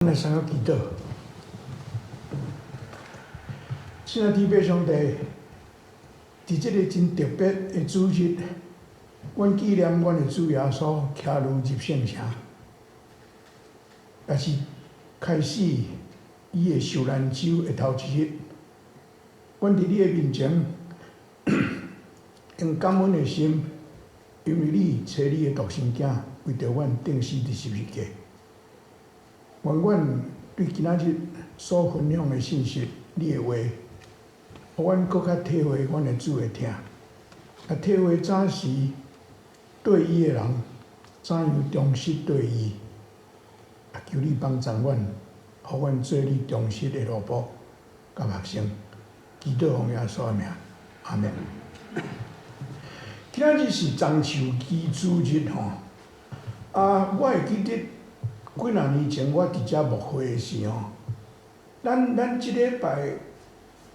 來先來祈禱。親愛天父上帝，佇這个真特別的主日，阮紀念阮的主耶穌騎驢入聖城，也是開始伊的受難週的頭一日。阮佇你的面前，用感恩的心，因為你差你的獨生囝為著阮釘死佇十字架。願阮對今仔日所分享的信息，你的話，予阮閣較體會阮的主的疼，啊，體會早時對伊的人怎樣忠實對伊，啊，求你幫助阮，予阮做你忠實的奴僕佮學生。祈禱奉耶穌的名，阿們。今仔日是棕樹枝主日吼，啊，我會記得幾若年前我佇遮牧會的時吼，咱這禮拜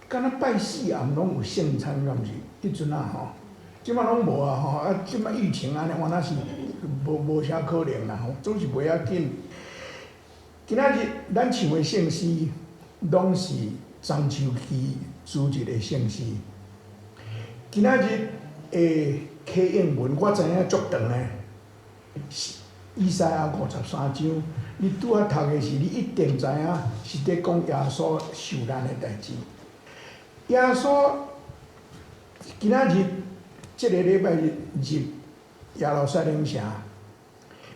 敢若拜四暗攏有聖餐，敢毋是？彼陣啊吼，這擺攏無啊吼，啊，這擺疫情按呢，原來是無啥可能啦吼，總是袂要緊。今仔日咱唱的聖詩，攏是棕樹枝主日的聖詩。今仔日的啟應文，我知影足長的，以賽亞53章，你拄仔讀的時，你一定知影是佇講耶穌受難的代誌。耶穌今仔日這个禮拜日入耶路撒冷城，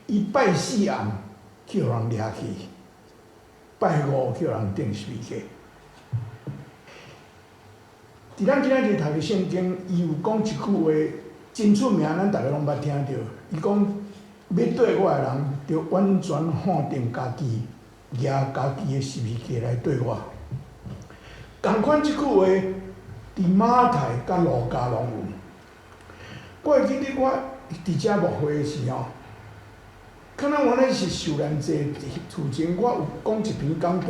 伊拜四暗去予人掠去，拜五去予人釘十字架。佇咱今仔日讀的聖經，伊有講一句話真出名，咱逐个攏捌聽著。伊講，欲綴我的人，著完全放定家己，舉家己的十字架來綴我。仝款這句話，佇馬太佮路加攏有。我會記得我佇遮牧會的時吼，敢若原來是受難節頭前，我有講一篇講道，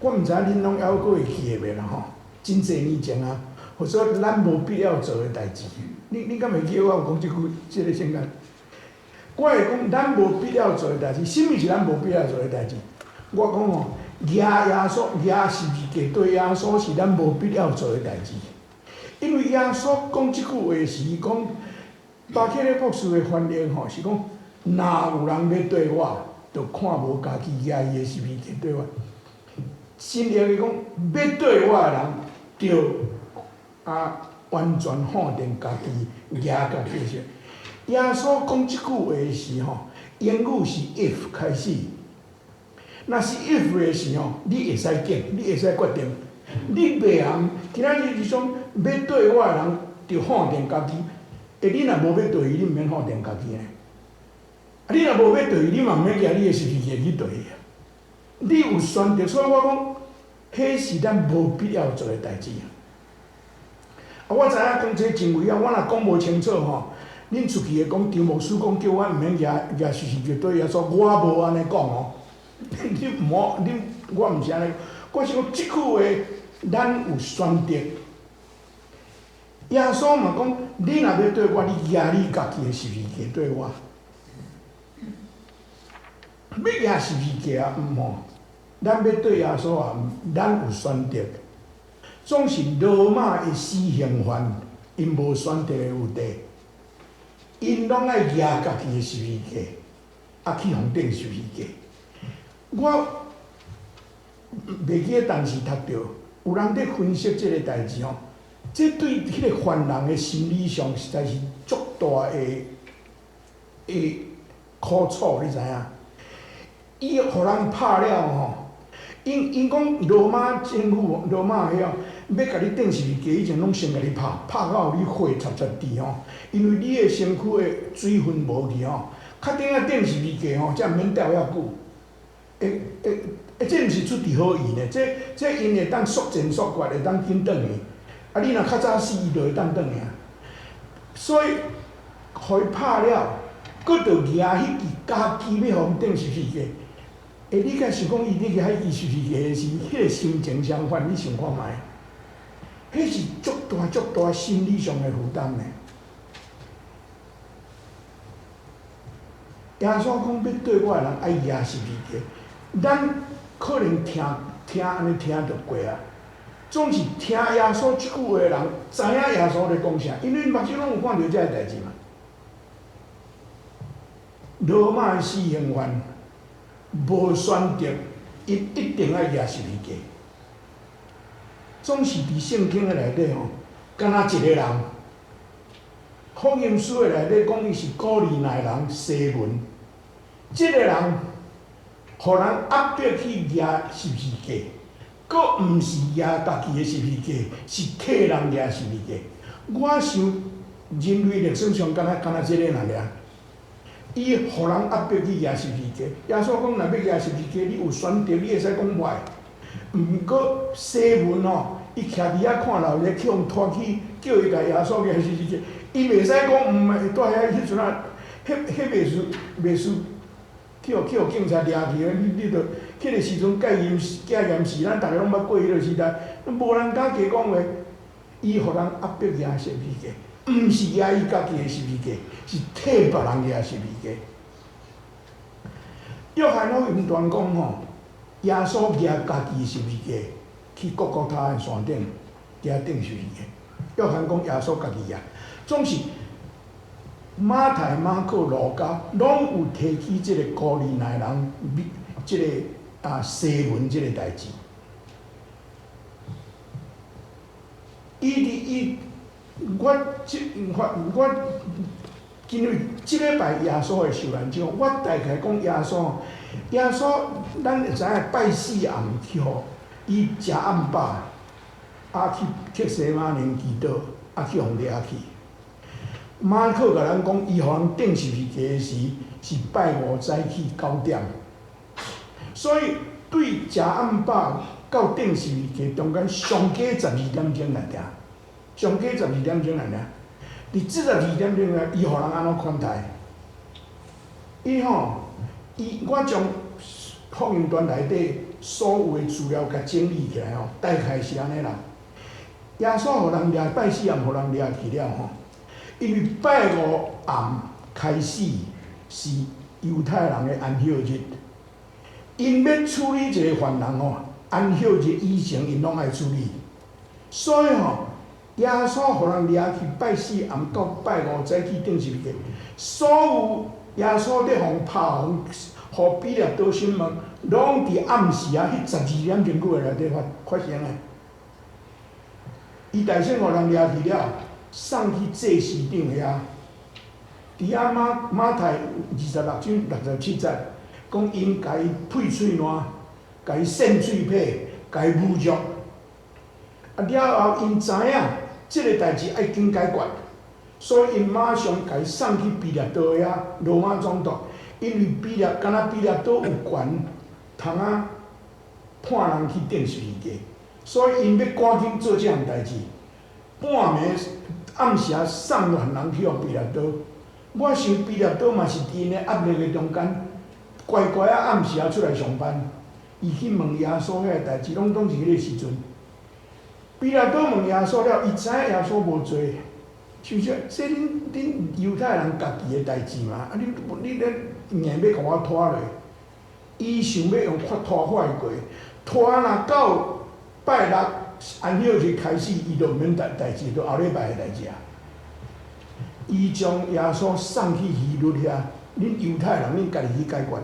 我毋知影恁攏猶閣會記得袂啦吼？真濟年前啊，或者咱無必要做的代誌。你敢會記得我有講這句這个聖經？我會講咱無必要做的代誌，啥物是咱無必要做的代誌？我講吼，舉耶穌舉十字架綴耶穌是咱無必要做的代誌，因為耶穌講這句話時，伊講巴克利博士的翻譯吼是講，若有人欲綴我，就看無家己舉伊的十字架綴我。新約伊講，欲綴我的人，著啊完全放定家己，舉家己的十。耶穌講這句話時吼，英語是 if 開始，若是 if 的時吼，你會使揀，你會使決定，你袂通今仔日是講欲綴我的人，著放定家己。欸，你若無欲綴伊，你毋免放定家己呢。啊，你若無欲綴伊，你嘛毋免舉你的十字架去綴伊啊。你有選擇，所以我講，彼是咱無必要做的代誌。啊，我知影講這真危險，我若講無清楚吼，恁出去會講張牧師講叫阮毋免舉舉十字架綴耶穌，我無按呢講哦。你毋好，你我毋是按呢，我是講這句話，咱有選擇。耶穌嘛講，你若欲綴我，你舉你家己的十字架綴我。欲舉十字架啊，毋吼，咱欲綴耶穌啊，咱有選擇。總是羅馬的死刑犯，𪜶無選擇的餘地，𪜶攏愛舉家己的十字架，啊去予釘十字架。我袂記得當時讀著，有人佇分析這个代誌吼，這對彼个犯人的心理上實在是足大的的苦楚，你知影？伊予人拍了吼，𪜶講羅馬政府、羅馬彼哦，欲共你釘十字架以前，攏先共你拍，拍到你血澀澀滴吼，因為你的身軀的水分無去吼，較頂仔釘十字架吼，才毋免吊遐久。會會會，這毋是出佇好意呢，這𪜶會當速戰速決，會當緊轉去。啊，你若較早死，伊就會當轉去啊。所以，予伊拍了，閣著舉彼支家己欲予𪜶釘十字架。欸，你敢想講伊咧舉彼支十字架的時，彼个心情相反，你想看覓？彼是足大足大心理上的負擔呢。耶穌講欲綴我的人愛舉十字架，咱可能聽聽按呢聽就過啊，總是聽耶穌這句話的人，知影耶穌咧講啥，因為目睭攏有看著這个代誌嘛。羅馬的死刑犯無選擇，伊一定愛舉十字架。總是佇聖經的內底吼，敢若一个人，福音書的內底講伊是古利奈人西門，這个人，予人壓迫去舉十字架，閣毋是舉家己的十字架，是替人舉十字架。我想人類歷史上敢若敢若這个人爾，伊予人壓迫去舉十字架。耶穌講，若欲舉十字架，你有選擇，你會使講無愛。毋過西門吼，伊徛佇遐看老熱去予拖去，叫伊共耶穌舉十字架，伊袂使講毋愛，蹛遐彼陣仔，彼彼袂輸袂輸。去予警察掠去，你你著彼个時陣戒嚴戒嚴時，咱逐个攏捌過彼个時代，無人敢加講話。伊予人壓迫舉十字架，毋是舉伊家己的十字架，是替別人舉十字架。約翰福音傳講吼，耶穌舉家己十字架去各各他的山頂，舉釘十字架。約翰講耶穌家己舉，總是。馬太、馬可、路加攏有提起這个古利奈人，這个西門這个代誌。伊佇伊，我這我我，因為這禮拜耶穌的受難節，我大概講耶穌，耶穌咱會知影拜四暗去予伊食暗飽，去客西馬尼祈禱，去予掠去。馬可共咱講，伊予人釘十字架時是拜五早起9點，所以對食暗飽到釘十字架中間上加12點鐘來定，上加十二點鐘來定。佇這十二點鐘來，伊予人按怎款待？伊吼，伊我將福音傳內底所有的資料共整理起來吼，大概是按呢啦。耶穌予人掠拜四暗，予人掠去了吼。因為拜五暗開始是猶太人的安息日，𪜶欲處理一个犯人吼，安息日以前𪜶攏愛處理，所以吼，耶穌予人掠去拜四暗到拜五早起釘十字架，所有耶穌咧予拍、予彼拉多審問，攏佇暗時啊，彼十二點鐘久的內底發發生的。伊大先予人掠去了，送去祭司長遐，佇遐馬馬太26章67節，講𪜶共伊配喙瀾，共伊扇喙皮，共伊侮辱。了後𪜶知影這个代誌愛緊解決，所以𪜶馬上共伊送去彼拉多遐，羅馬總督，因為彼拉敢若彼拉多有權通啊判人去釘十字架，所以𪜶欲趕緊做這項代誌。半暝暗時送犯人去予彼拉多，我想彼拉多嘛是佇𪜶的壓力的中間，乖乖仔暗時出來上班。伊去問耶穌彼个代誌，攏總是彼个時陣。彼拉多問耶穌了，伊知影耶穌無罪，是毋是？這恁恁猶太人家己的代誌嘛，你你咧硬欲共我拖落，伊想欲用法拖法的過，拖若到拜六安息日開始，伊就毋免代代誌，就後禮拜的代誌啊。伊將耶穌送去希律遐，恁猶太人恁家己去解決。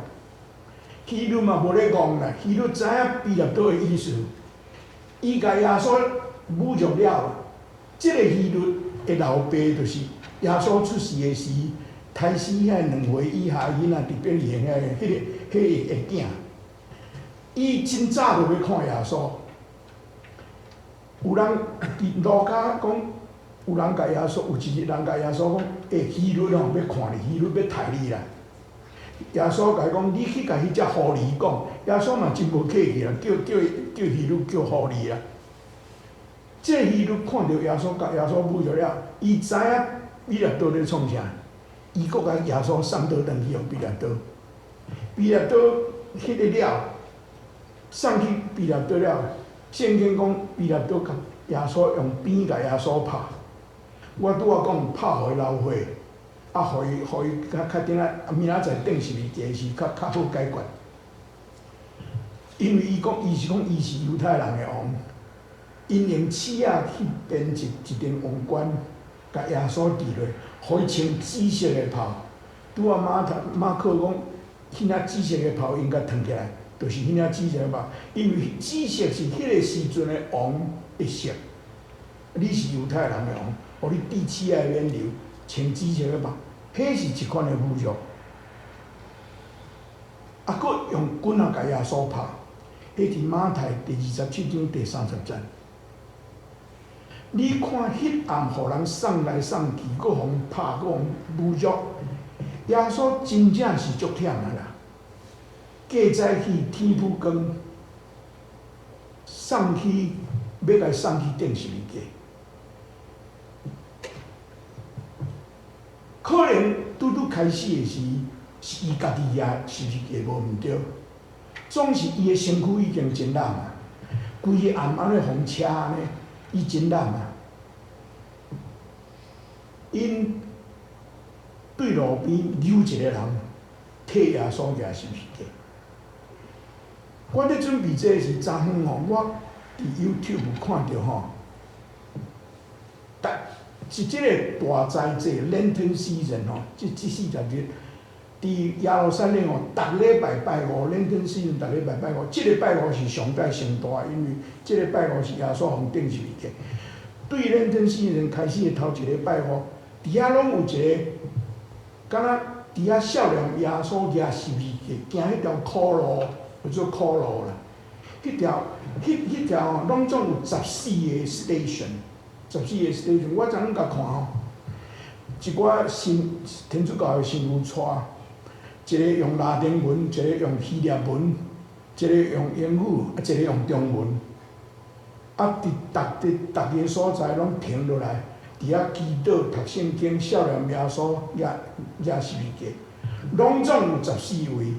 希律嘛無咧戇啦，希律知影彼拉多的意思，伊共耶穌侮辱了，這个希律的老爸就是耶穌出世的時，刣死彼2歲以下囡仔佇伯利恆遐个彼个彼个囝，伊真早就欲看耶穌。有人佇路跤講，有人共耶穌，有一日人共耶穌講，欸，希律吼欲看你，希律欲刣你啦。耶穌共伊講，你去共彼隻狐狸講。耶穌嘛真無客氣啦，叫叫叫希律叫狐狸啦。這個希律看著耶穌，共耶穌侮辱了，伊知影彼拉多咧創啥，伊閣共耶穌送倒轉去予彼拉多。彼拉多彼個了，送去彼拉多了，聖經講彼拉多共耶穌用鞭共耶穌拍。我拄仔講拍予伊流血，予伊予伊較較點仔，明仔載釘十字架時較較好解決。因為伊講，伊是講伊是猶太人的王，𪜶用刺仔去編織一頂王冠，共耶穌戴落，予伊穿紫色的袍。拄仔馬太、馬可講，彼領紫色的袍𪜶共褪起來，就是彼領紫色的袍，因為紫色是彼个時陣的王的色。你是猶太人的王，予你戴刺仔的冕旒，穿紫色的袍，彼是一款的侮辱。啊，閣用棍仔共耶穌拍，彼佇馬太第27章第30節。你看彼暗予人送來送去，閣予人拍，閣予人侮辱，耶穌真正是足忝的啦。過早起天晡光，送去欲共送去釘十字架。可能拄拄開始的時，是伊家己舉十字架無毋對，總是伊的身軀已經真聳啊，規个暗按呢予人車按呢，伊真聳啊。𪜶對路邊揪一个人替耶穌舉十字架。我咧準備這个時，昨昏吼，我佇 YouTube 看著吼，逐是這个大齋節 Lenten season 吼，這40日，佇耶路撒冷吼，逐禮拜拜五 Lenten season，逐禮拜拜五，這个拜五是上蓋上大，因為這个拜五是耶穌予人釘十字架。對 Lenten season 開始的頭一个拜五，佇遐攏有一个，敢若佇遐少年耶穌舉十字架，行彼條苦路，叫做苦路啦。彼條、彼彼條吼，攏總有十四个 station，十四个 station。我昨昏共看吼，一寡神天主教的神父帶，一個用拉丁文，一個用希臘文，一個用英語，啊，一個用中文。啊，佇逐佇逐个所在攏停落來，佇遐祈禱、讀聖經、少年耶穌舉舉十字架，攏總有十四位。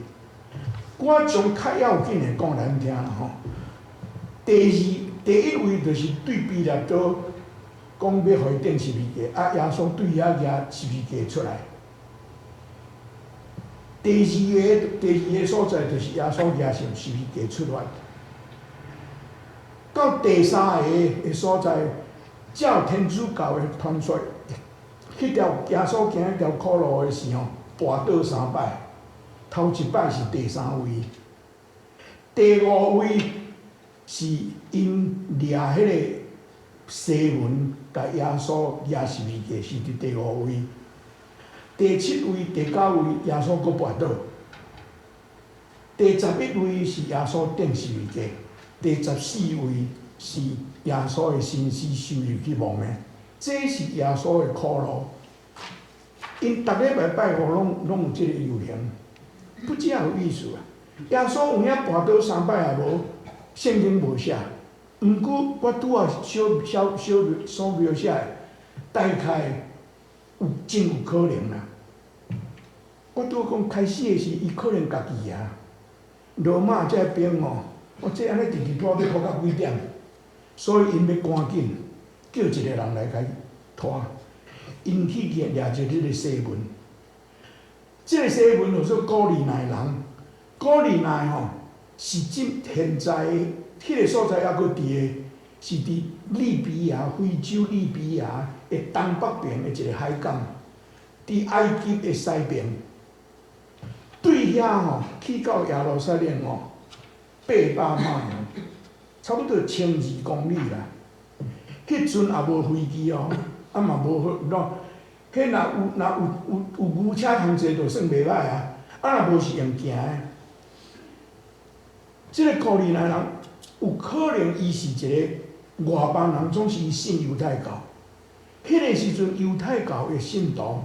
我將較要緊的講來聽啦吼。第二，第一位就是對彼拉多講欲予伊釘十字架，啊，耶穌對遐舉十字架出來。第二個所在就是耶穌舉十字架出發。到第三个的所在，照天主教的傳說，彼條耶穌行彼條苦路的時候，跋倒三擺，頭一擺是第三位，第五位是𪜶掠彼个西門，共耶穌舉十字架是佇第五位，第七位、第九位耶穌閣跋倒，第11位是耶穌釘十字架。第14位是耶穌的身屍收入去墓的，這是耶穌的苦路。𪜶逐禮拜拜五攏有這個遊行，不只有意思啊！耶穌有影跋倒三擺也無，聖經無寫。毋過我拄仔小小小所描寫的，大概有真有可能啦。我拄仔講開始的時，伊可能家己啊，羅馬這兵吼。我這按呢直直拖，欲拖到幾點？所以𪜶欲趕緊叫一个人來共伊拖。𪜶去掠掠一个這個西門，這个西門叫做古利奈人。古利奈吼是這現在彼个所在猶閣佇的，是佇利比亞非洲利比亞的東北邊的一个海港，佇埃及的西邊。對遐吼去到耶路撒冷吼，800 mile，差不多1200公里啦。彼陣也無飛機哦，啊嘛無喏，彼若有若有有有牛車通坐就算袂䆀啊，啊若無是用行的。這个古利奈人有可能伊是一个外邦人，總是伊信猶太教。彼个時陣猶太教的信徒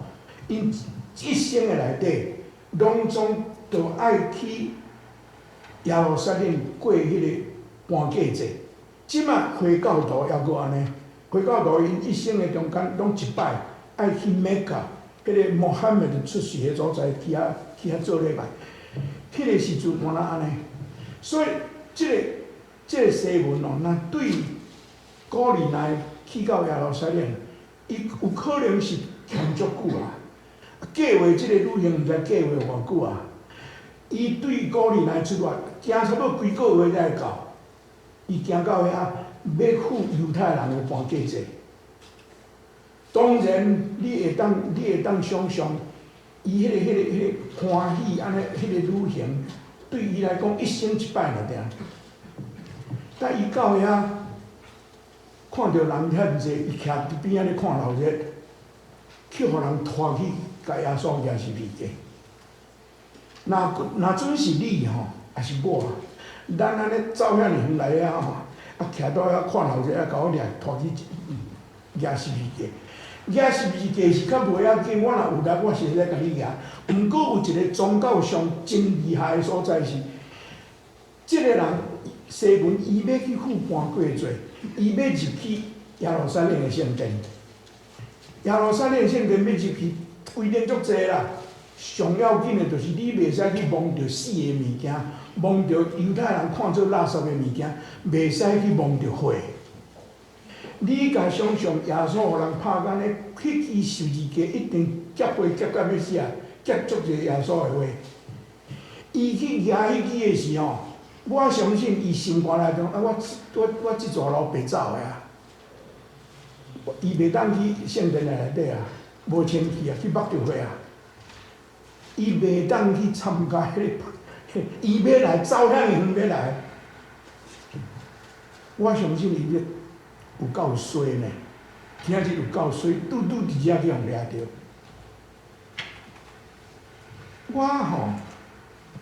，𪜶一生的內底，攏總都愛去耶路撒冷過彼个搬過節。這馬回教徒猶閣按呢，回教徒𪜶一生的中間攏一擺愛去麥卡，彼个穆罕默德出世的所在去遐做禮拜。彼个時陣敢若按呢，所以這个西門哦，若對古利奈去到耶路撒冷，伊有可能是牽足久啊。計劃這个旅行毋知計劃偌久啊。伊對古利奈出發，行差不多幾個月才會到。伊行到遐，欲赴猶太人的盤過節。當然，你會當想像，伊彼個歡喜按呢，彼個旅行，對伊來講一生一擺爾爾。但伊到遐，看著人遐濟，伊徛佇邊仔咧看鬧熱，去予人拖去共耶穌舉十字架。若準是你吼，抑是我，咱按呢走遐爾遠來遐吼，啊徛佇遐看鬧熱，啊共我掠拖去舉十字架。舉十字架是較袂要緊，我若有力，我是會使共你舉。毋過有一個宗教上真厲害的所在是，這個人西門伊欲去赴盤過節，伊欲入去耶路撒冷的聖殿。耶路撒冷聖殿欲入去，規定足濟啦。上要緊的就是你袂使去摸著死的物件，摸著猶太人看做垃圾的物件，袂使去摸著血。你共想像耶穌予人拍按呢，彼支十字架一定夾血夾甲欲死啊！夾足濟耶穌的血。伊去舉彼支的時吼，我相信伊心肝內中啊，我這逝路白走的啊！伊袂當去聖殿內底啊，無清氣啊，去目著血啊！伊袂當去參加彼個，伊欲來走遐爾遠欲來，我相信伊欲有夠衰呢，今仔日有夠衰，拄拄佇遮去予掠著。我吼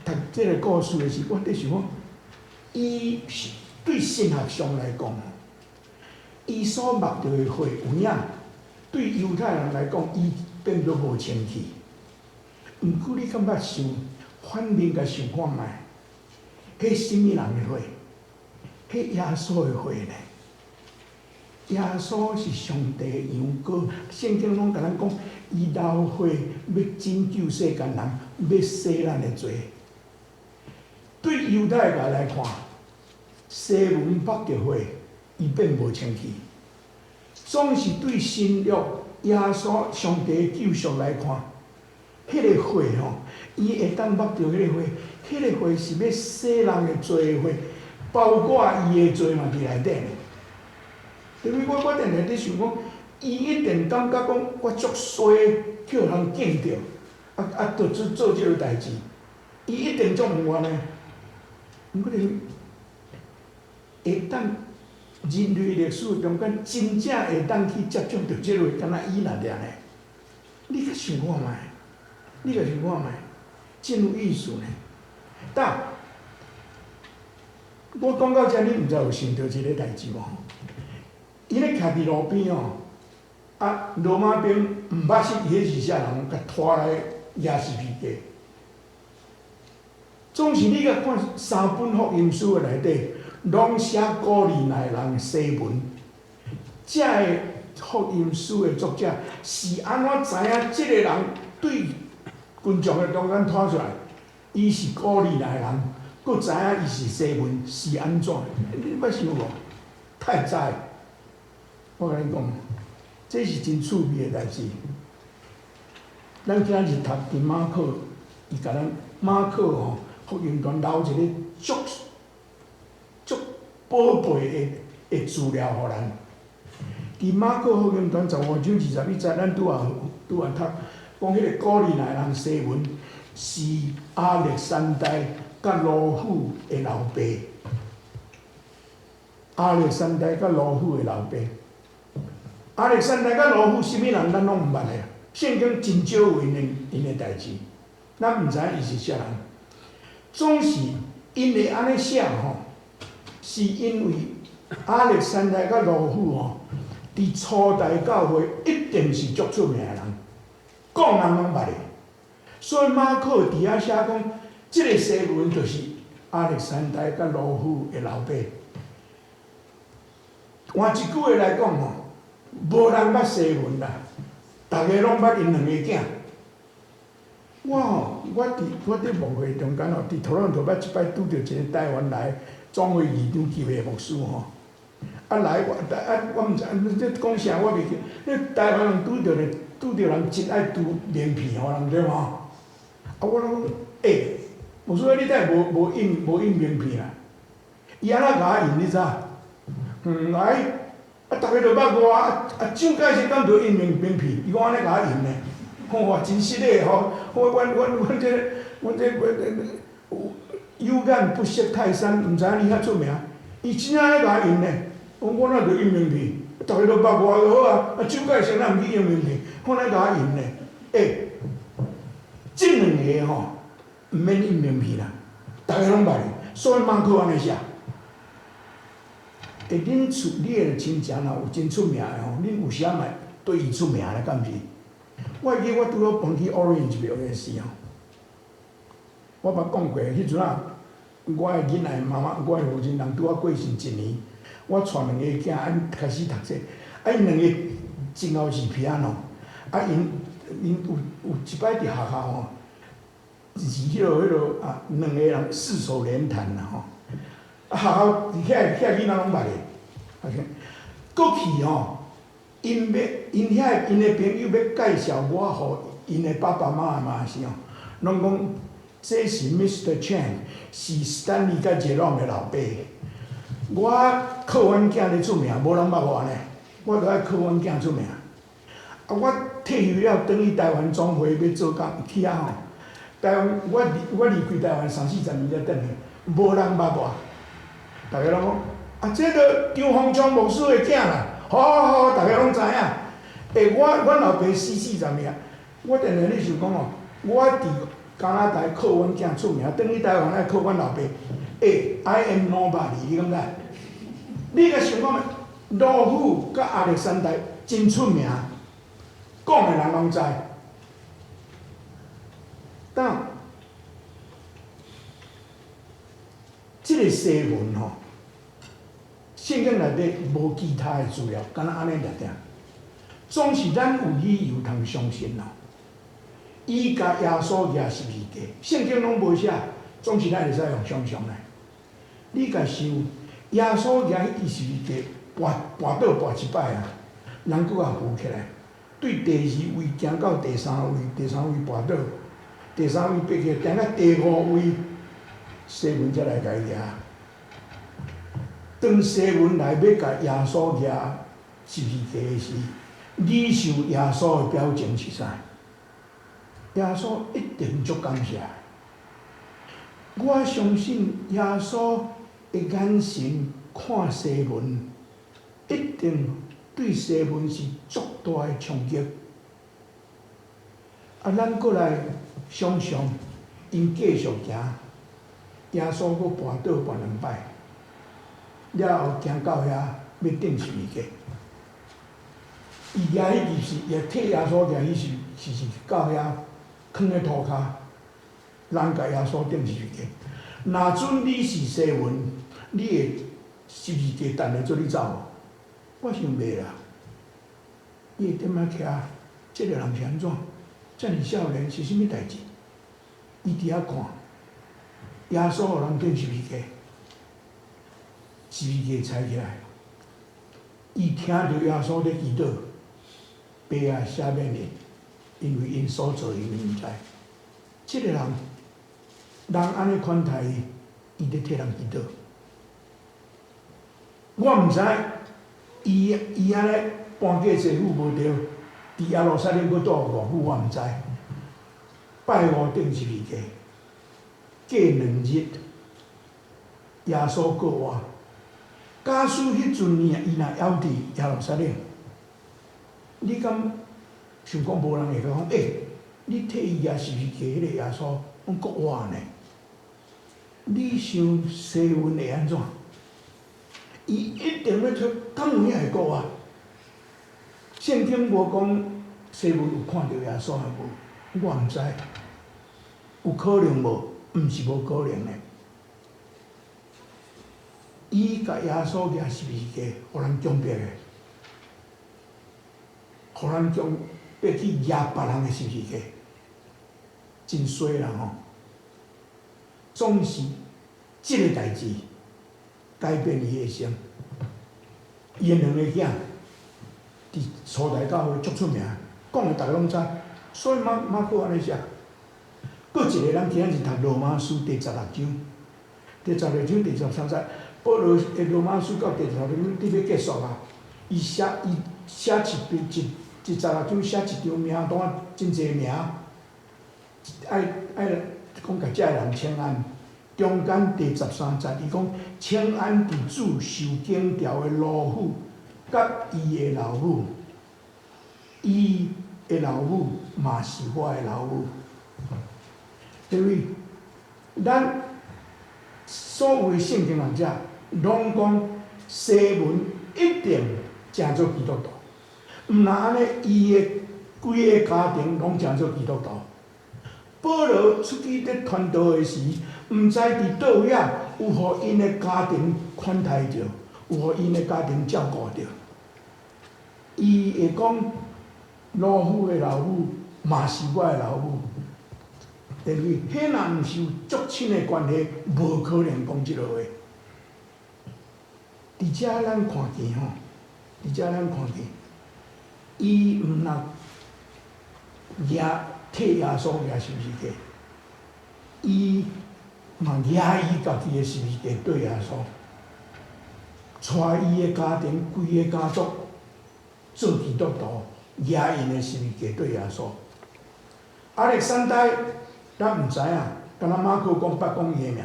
讀這個故事的時，我佇想講，伊對神學上來講，伊所目著的血有影，對猶太人來講，伊變做無清氣。毋過你敢捌想，反面共想看覓？彼啥物人的血？彼耶穌的血呢？耶穌是上帝的羊羔，聖經攏共咱講，伊流血欲拯救世間人，欲洗咱的罪。對猶太人來看，西門目著血，伊變無清氣。總是對新約耶穌上帝的救贖來看，彼個血吼，伊會當目著彼個血，彼個血是欲洗人的罪的血，包括伊的罪嘛佇內底呢。對不？我定定佇想講，伊一定感覺講我足衰，去予人見著，啊，就做這個代誌，伊一定足毋願的。毋過你會當人類歷史中間真正會當去接觸著這個，敢若伊爾爾呢？你去想看覓？你共想看覓？真有意思呢。但我講到遮，你毋知有想著一個代誌無？伊咧徛佇路邊哦，啊，羅馬兵毋捌識伊彼是啥人，共拖來舉十字架。總是你共看三本福音書的內底，攏寫古利奈人西門。這个福音書的作者是按怎知影這個人對群眾的中間拖出來，伊是古利奈人，閣知影伊是西門是按怎？你捌想無？太知。我共你講，這是真趣味的代誌。咱今日讀佇馬可，伊共咱馬可吼福音傳留一个足足寶貝的資料予咱。佇馬可福音傳15章21節，咱拄仔讀，講彼個古利奈人西門是亞歷山大佮羅夫的老爸。亞歷山大佮羅夫的老爸。亞歷山大佮羅夫啥物人，咱攏毋捌的。聖經真少有𪜶的代誌，咱毋知影伊是啥人。總是𪜶會按呢寫吼，是因為亞歷山大佮羅夫吼，佇初代教會一定是足出名的人，講人攏捌的。所以馬可佇遐寫講，這個西門就是亞歷山大佮羅夫的老爸。換一句話來講吼，無人捌西門啦，逐个攏捌𪜶兩個囝。我吼，我佇牧會中間吼，佇多倫多捌一擺拄著一个台灣來總會議長級的牧師吼，啊來我啊我毋知你這講啥我袂記。你台灣人拄著咧，拄著人真愛拄名片予人對無？啊我攏講欸，牧師，你等下無印名片啦？伊按怎共我印？你知？嗯，來，啊，逐家都捌我，啊啊，蔣介石敢著印名片？伊講按呢共我印呢？吼，真失禮吼！我阮這有眼不識泰山，毋知影你遐出名。伊真正按呢共我印呢？我哪著印名片？逐家都捌我就好啊！啊，蔣介石哪毋去印名片？我按呢共我印呢？欸，這兩个吼，毋免印名片啦，逐家攏捌伊，所以馬可按呢寫。欸，恁厝你的親戚若有真出名的吼，恁有時仔嘛對伊出名咧，敢毋是？我會記我拄好搬去 Orangeville 的時候，我捌講過，彼陣仔我的囡仔媽媽，我的父親人拄仔過身一年，我帶兩個囝按開始讀冊，啊，𪜶兩个真𠢕是 piano，啊，𪜶有一擺佇學校吼，是彼落啊，兩個人四手聯彈啦吼。啊，學校佇遐囡仔攏捌的，OK。過去吼，𪜶欲𪜶遐𪜶的朋友欲介紹我予𪜶的爸爸媽媽時吼，攏講這是 Mr. Chan，是 Stanley 佮 Jerome 的老爸。我靠阮囝咧出名，無人捌我呢，我著愛靠阮囝出名。啊，我退休了，轉去台灣總會欲做工去遐吼，台灣我離開台灣三四十年才轉去，無人捌我。逐家攏講，啊，這个張鴻昌牧師的囝啦，好好好，逐家攏知影。欸，阮老爸死40年，我定定咧想講哦，我佇加拿大靠阮囝出名，轉去台灣愛靠阮老爸。欸，I am nobody，你敢知？你共想看覓？羅虎佮亞歷山大真出名，講的人攏知。但這个西門吼，聖經內底無其他的資料，敢若按呢爾爾。總是咱有理由通相信咯。伊共耶穌舉十字架，聖經攏無寫，總是咱會使用想像來。你共想，耶穌舉彼支十字架，跋倒跋一擺啊，人閣共扶起來，對第二位行到第三位，第三位跋倒，第三位爬起來，行到第五位，西門才來共伊舉。當西門來欲共耶穌舉十字架的時，你想耶穌的表情是啥？耶穌一定足感謝。我相信耶穌的眼神看西門，一定對西門是足大的衝擊。啊，咱閣來想象，𪜶繼續行，耶穌閣跋倒跋兩擺，了後行到遐欲釘十字架。伊舉彼支是，伊替耶穌舉彼是到遐囥佇塗跤，人共耶穌釘十字架。若準你是西門，你會十字架等咧做你走無？我想袂啦。你會踮遐徛，這个人是按怎？遮爾少年是啥物代誌？伊佇遐看，耶穌予人釘十字架，十字架拆起來，伊聽著耶穌咧祈禱，爸啊，赦免𪜶，因為𪜶所做的，𪜶毋知。這个人，人按呢款待伊，伊咧替人祈禱。我毋知伊按呢搬家濟久無著，佇耶路撒冷閣住偌久，我毋知。拜五釘十字架，過2日，耶穌復活。假使彼陣伊若猶佇耶路撒冷，你敢想講無人會講？欸，你替伊舉十字架彼個耶穌，攏復活呢？你想西門會按怎？伊一定欲揣，敢有影會復活？聖經無講西門有看著耶穌無？我毋知，有可能無？毋是無可能的。伊共耶穌舉十字架，予人強迫的，予人強迫去舉別人的十字架，真衰啦吼！總是這个代誌改變伊的一生。伊的兩个囝佇初代教會足出名，講的逐家攏知，所以馬可按呢寫，閣一个，咱今仔日讀羅馬書第十六章，第十六章第十三節，保羅的羅馬書到第十六章佇欲結束啊，伊寫一篇一一十六章寫一張名單，真濟名，愛講共遮的人請安。中間第十三節，伊講請安佇主受檢調的魯孚，佮伊的老母，伊的老母嘛是我的老母。因為咱所有的聖經學者攏講西門一定成做基督徒，毋若按呢，伊的規个家庭攏成做基督徒。保羅出去佇傳道的時，毋知佇佗位仔有予𪜶的家庭款待著，有予𪜶的家庭照顧著。伊會講魯孚的老母嘛是我的老母，因為彼若毋是有足親的關係，無可能講這落話。佇遮咱看見吼，佇遮咱看見，伊毋若舉替耶穌舉十字架，伊嘛舉伊家己的十字架對耶穌，帶伊的家庭、規个家族做基督徒，舉𪜶的十字架對耶穌。亞歷山大，咱毋知影，敢若馬可講捌講伊的名，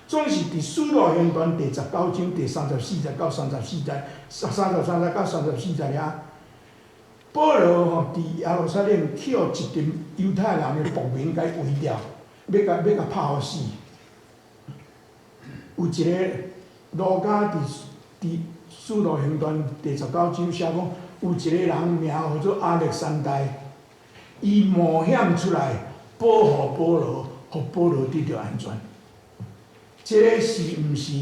總是佇使徒行傳第十九章第三十四節到三十四節，33節到三十四節遐。保羅吼佇耶路撒冷去予一陣猶太人的暴民共伊圍牢，欲共拍予死。有一个路加佇使徒行傳第十九章寫講，有一個人名號做亞歷山大，伊冒險出來保護保羅，予保羅得著安全。這个是毋是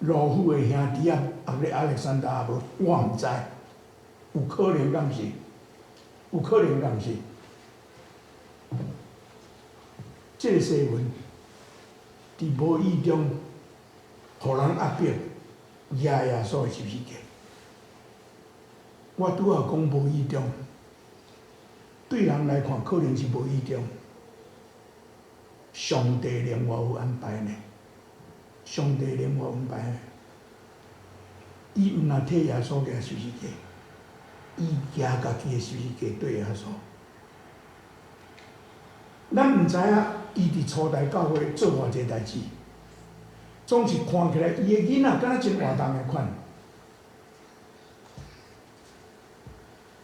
魯孚的兄弟仔亞歷山大無？我毋知，有可能敢是？有可能敢是？這个西門佇無意中，予人壓迫，舉耶穌的十字架。我拄仔講無意中，對人來看可能是無意中，上帝另外有安排呢。上帝另外有安排呢。伊毋若替耶穌舉十字架，伊舉家己的十字架對耶穌。咱毋知影伊佇初代教會做偌濟代誌，總是看起來伊的囡仔敢若真活動的款。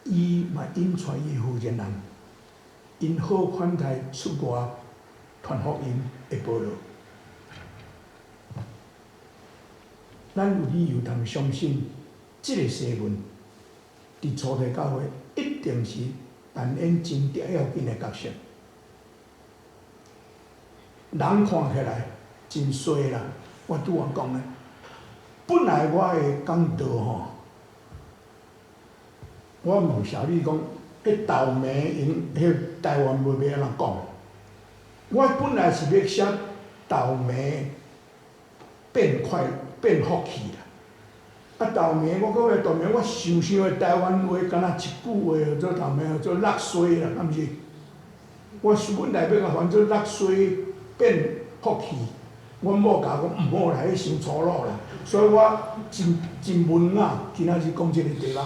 伊嘛引帶伊的負責人，𪜶好款待出外傳福音的保羅。咱有理由通相信，這个西門佇初代教會一定是扮演真重要緊的角色。人看起來真衰啦，我拄仔講的，本來我的講道吼，我問小麗講，彼豆苗𪜶彼台灣話欲按怎講？我本來是欲寫豆苗變快變福氣啦。啊豆苗，我講个豆苗，我想想的台灣話，敢若一句話號做豆苗，號做落衰啦，敢毋是？我本來欲共翻做落衰變福氣，阮某共我講毋好啦，彼傷粗魯啦，所以我真真文雅，今仔日講這個題目。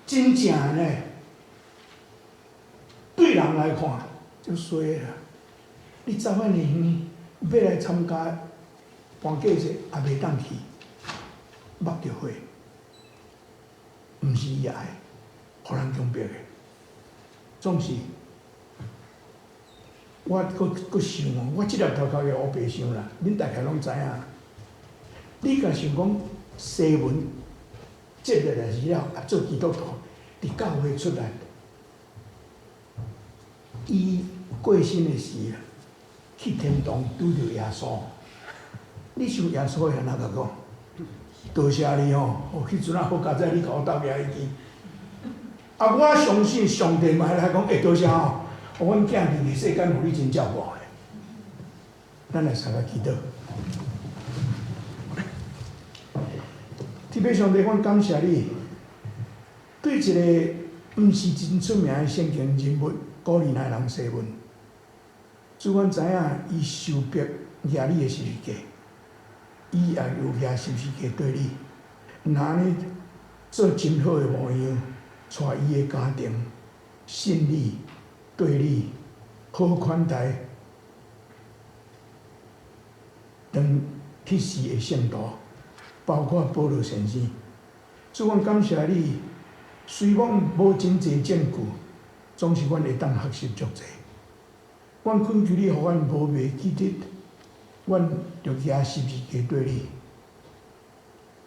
真正呢，對人來看足衰啦。你走遐爾遠，欲來參加搬嫁節，也袂當去，目著血，毋是伊愛，予人強迫的。總是，我閣閣想哦，我這粒頭殼會烏白想啦，恁大概攏知影。你若想講西門接落來時了，啊做基督徒，佇教會出來，伊過身的時啊，去天堂拄著耶穌。你想耶穌會按怎共講？多謝你吼，哦，彼陣仔好佳哉，你共我鬥舉一支。啊，我相信上帝嘛會來講，欸，多謝吼，阮囝佇世間予你真照顧的。咱來相共祈禱。天父上帝，阮感謝你，對一个毋是真出名的聖經人物，古利奈人西門，主，阮知影伊受迫舉你的十字架，伊也有舉十字架綴你。若按呢做真好的模樣，帶伊的家庭，信你，對你好款待，當去世的聖徒，包括保羅先生。主，阮感謝你，雖罔無真濟證據，總是阮會當學習足濟。阮懇求你，予阮無袂記得，阮著舉十字架綴你，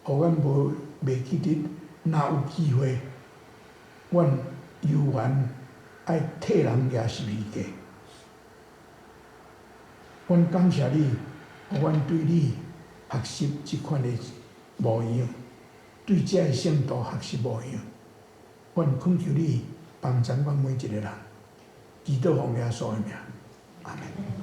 予阮無袂記得，若有機會，阮猶原愛替人舉十字架。阮感謝你，予阮對你學習這款的模樣，對這个聖徒學習模樣。阮懇求你幫助阮每一个人，祈禱奉耶穌的名，阿門。